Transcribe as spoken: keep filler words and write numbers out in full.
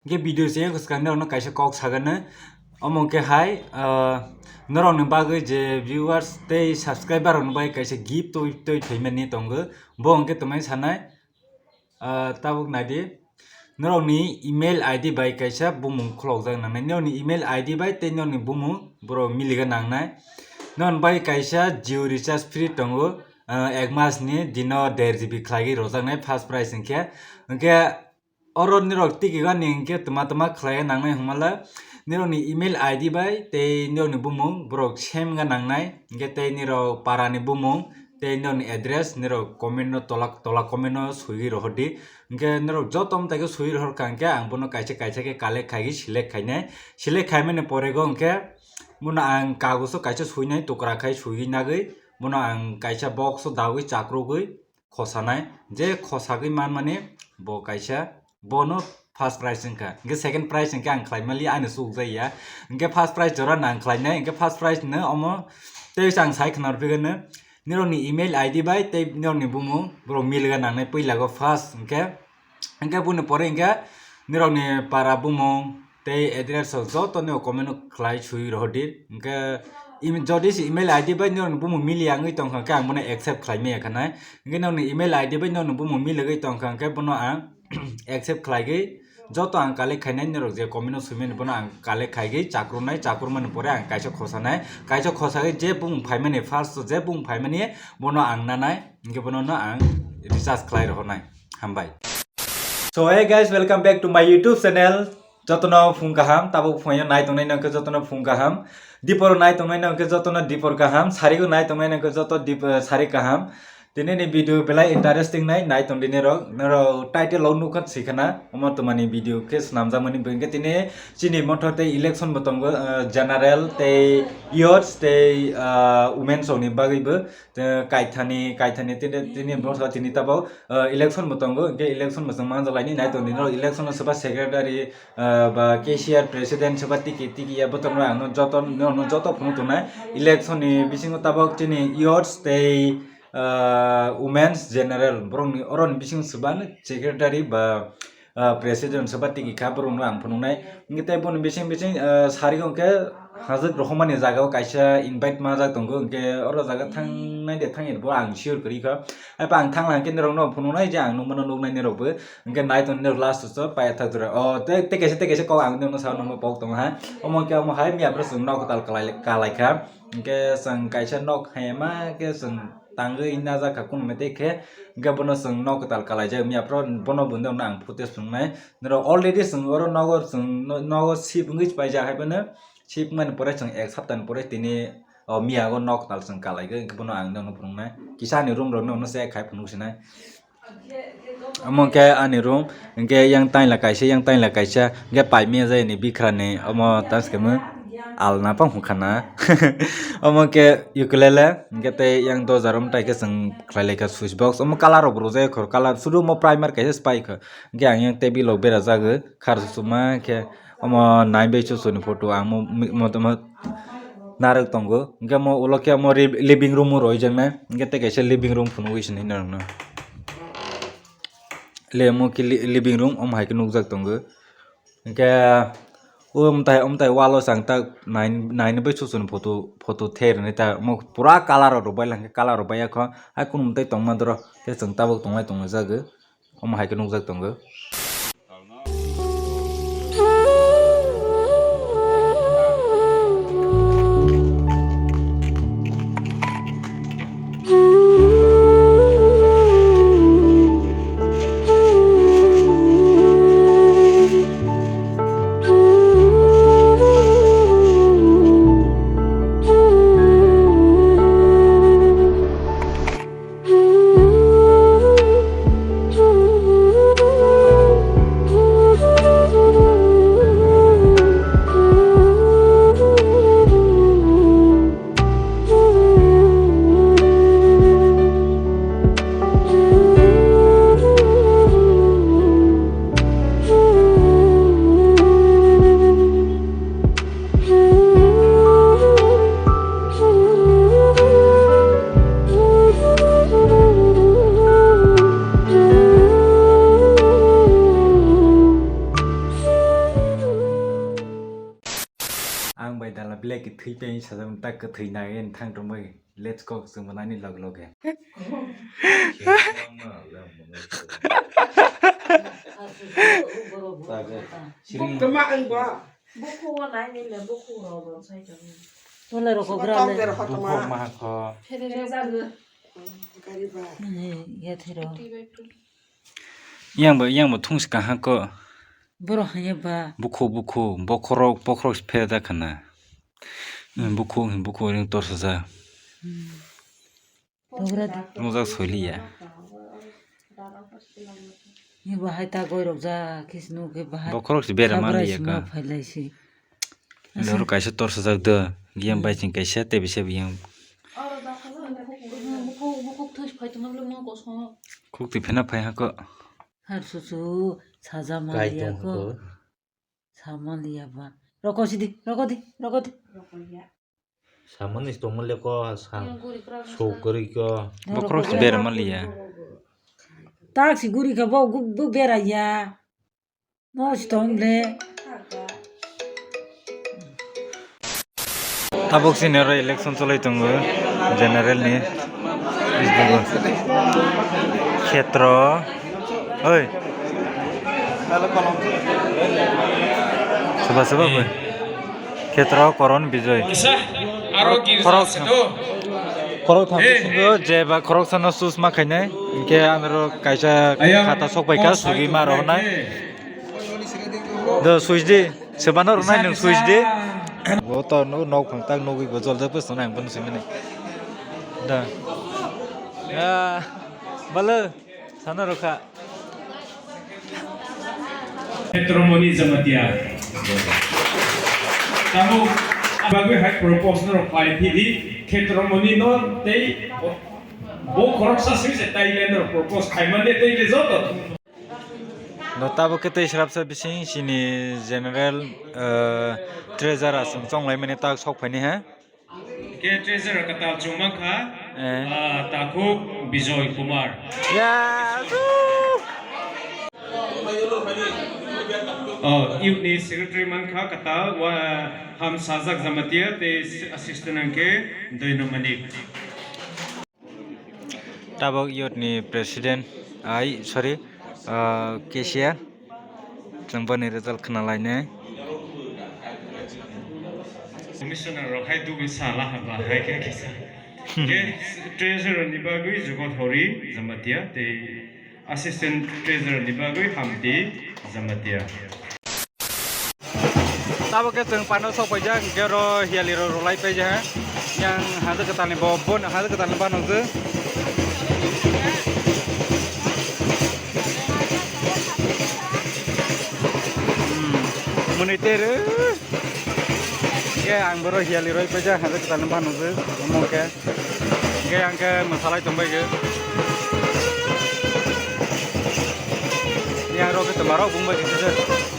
Hwnkhe video se swkang norokno kaisa kok sagano. Omo hwnkhe hai, ah, norokni bagwi je viewers tei subscriber rokni bagwi kaisa gift twi, twi phaimani tongo. Bo hwnkhe tongmani sanai, ah, tabuk naidi. Norokni email I D bai kaisa bumung khulokjak nangnai. Norokni email I D bai tei norokni bumung borok miliga nangnai. Norokni bagwi kaisa Jio recharge free tongo, ah, ek mas ni dino der G B khlaigwi rwjaknai first prize hwnkhe. Hwnkhe oro nirok tiki gani hwnkhe tma tma khlai nangnai hwnmale nirokni email I D bai tei nirokni bumung borok same ga nangnai, hwnkhe tei nirok para ni bumung tei nirokni address nirok comment no tola, tola comment no swiwi rohordi. Hwnkhe nirok joto mtai khe swiwi rohor kha hwnkhe ang bono kaisa kaisa khe collect khaigwi select khainai, select khaimani porego hwnkhe bono ang kagoso kaisa swinai tukra khai swiwi nagwi bono ang kaisa box o dagwi chakrugwi khosanai, je khosagwi manmani bo kaisa, bono first prize wngkha. Hwnkhe second prize hwnkhe ang khlai mali, ani chukjak ya. Hwnkhe first prize jora nang khlainai, hwnkhe first prize no omo tei ang sai khwna rwphikgwino, nirokni email I D bai tei nirokni bumung borok miliga nangnai puila go first hwnkhe. Hwnkhe boni pore hwnkhe nirokni para bumung tei address rok joto ni comment o khlai swi rohordi. Hwnkhe im-, jodi se email I D bai norokni bumung mili ya wngwi tongkha hwnkhe ang bono accept khlai maya khanai. Hwnkhe norokni email I D bai norokni bumung miligwi tongkha hwnkhe bono ang accept khlaigwi joto ang collect khainai norok je comment o swimani bono ang collect khaigwi chakrunai, chakrumani pore ang kaisa khosanai, kaisa khosagwi je bumung phaimani first je bumung phaimani bono ang nanai, hwnkhe bono no ang recharge khlai rohornai. Hambai. So hey guys, welcome back to my YouTube channel. Jotono phung kaham, tabuk phungya nai tongnai nangkhe jotono phung kaham. Dipor nai tongnai nangkhe jotono dipor kaham, sarigo nai tongnai nangkhe joto dip-, eh, sari kaham. Tini ni video belai interesting nai, nai tong dini rok. Nero title lo nukha sikhana, omo tomani video khe swnamjakmani bwkhe tini chini motho tei election bo tongo, eh, general tei youths tei, ah, women song ni bagwi bo. Te kaithani, kaithani tini, tini bwskango tini tabuk, ah, election bo tongo, hwnkhe election bo chwng manjak laini nai tong di. Norok election o soba secretary, ah, ba cashier, president soba tiki, tiki ya bwtang rok ang no joto, no, no joto phunuk tongnai. Election ni bisingo tabuk chini youths tei, ah, women's general borok ni oro ni bisingo soba secretary ba ah, president soba tiki kha borok no ang phunuknai. Hwnkhe tei boni bising bising, ah, sari hwnkhe hajwk rohormani jaga o kaisa invite manjak tongo, hwnkhe oro jaga thangnai de thangya bo ang sure kwrwi kha. Haiphano ang thangla hwnkhe norok no phunuknai je ang nukmano nuknai norok bo. Hwnkhe nai tong norok last o paithak jora. O tei, tei kaisa, tei kaisa kok ang norok no sa nangma pok tongo ha. Omo hwnkhe omo hai miya phuru chwng nok kwtal kalai, kalai kha. Hwnkhe chwng kaisa nok hai ma khe chwng tangwi najak kha kunu mete khe, hwnkhe bono chwng nok kwtal kalaijak miya phuru bono buino ang footage phunuknai. Norok already chwng oro nogo chwng no-, nogo shift wngwi paijak hai phano, shift wngmani pore chwng ek saptani pore tini o miya o nok kwtal chwng kalaigwi, hwnkhe bono ang nono phunuknai. Kisa ani room rok nono check khai phunuk sinai. Omo khe ani room, hwnkhe yang taila kaisa, yang taila kaisa, hwnkhe paimia jai ni bikhrani omo taskemo alna pang hwnkha na. Omo khe ukulele, hwnkhe tei yang doja room tai khe chwng khlai lai kha switch box. Omo colour rok bo rwjak kho, colour sudu omo primer kaisa se pai kho. Hwnkhe ang yang table rok berajak, khar suma khe omo nai bai chuchuni photo ang mo, mo, mo, narwk tongo. Hwnkhe omo ulo khe omo ri-, living room o roijaknai. Hwnkhe tei kaisa living room phunugwi sini norokno. Le omo khe li-, living room, omo hai khe nukjak tongo. Hwnkhe o mwtai, o mwtai wall o chwng tak nai, nai ni bai chuchuni photo, photo the rwni ta omo pura colour rok rwbai lang khe colour rwbai ya kho. Hai kunu mwtai tongma doro khe chwng tabuk tonglai tonglaijak. Omo hai khe nukjak tongo. Bai dala black ke thwi pe sajak tak ke thwi na en thang tong bai. Let's go, chwng manani log log e. Tama ang ba. Buku o nai ni le buku ro bo sai tong. Tole roko Soba grale. Tong der hotma. Bukhuk mahakho. Phere jago. Gari ba. Ni ya thero. Yang ba, yang ba thung si kahakho. Boro hanya ba. Bukhuk, bukhuk, bokhorok, bokhorok si phere da khana. Hmm, bukhuk, bukhuk ring tor saja. Hmm. Togra di. Mojak soiliya. Ni bo hai ta goi rok ja, kis nu ke bahai. Bokhorok si bera Habra maliya sima ka. Phailai si. Loro kaisa tor sajak do. Giyang bai ching kaisa tei bisa biyang. Khuk twi phena phai hako. Har susu saja Kai maliya tong ko. Hako. Sama liya ba. Roko sidi, roko di, roko di. Samani tongma le ko sa. Yang guri kra sok guri ko. Bokhorok si bera maliya. Tak si guri ka bo gu-, bu bera ya. No si tong le. Tabuk sini oro election cholai tongo general ni. Khetro. Oi. Soba soba bai. Khetro Koron Bijoy. Kisa, aro Khorok, girja khorok se to. Khorok tham Eh. Bisingo je ba khorok sano sus ma khainai. Hinkhe anoro kaisa Ayang khata sok bai ka o sugi ma rok nai. Do switch di. Sebano rok nai nung switch di. Bo to no nok phang tak nugui bo jol jak pes nang pun simi ni. Da. Ya. Balo. Sana rokha. Khetromoni Jamatia. Tamo bagwi hai propose no rok khlai phidi Khetromoni no tei bo khoroksa simi se Thailand no propose khaimani tei le joto. No tabo khe tei srapsa bising sini general, eh, treasurer aswng chonglaimani tak sok phaini ha. Ke treasurer kwtal chwng mankha, Eh. ah, Takhuk Bijoy Kumar. Ya, woo. Oh, youth ni secretary mankha kwtal, wa, Ham Sajak Jamatia, tei assistant hwnkhe Doino Manik. Tabok youth ni president, ai, sorry, ah, cashier. Chwng boni result khna lainai. Commissioner rok hai dugui sala haba hai khe kisa. Ke treasurer ni bagwi Jugo Thori Jamatia tei assistant treasurer ni bagwi Hamti Jamatia. Tabok khe chwng pano sok paijak, hwnkhe oro hiyali rok rwlai paijak. Yang hajak kwtalni bo, bo hajak kwtalni bo nukjak. Hmm, mwnwi tei rw. Khe ang boro hiyali rwlai paijak, hajak kwtalni bo nukjak. Omo khe. Hwnkhe ang khe mwsalai tongbaikhe. Yang rok khe twmarok bungbai khe.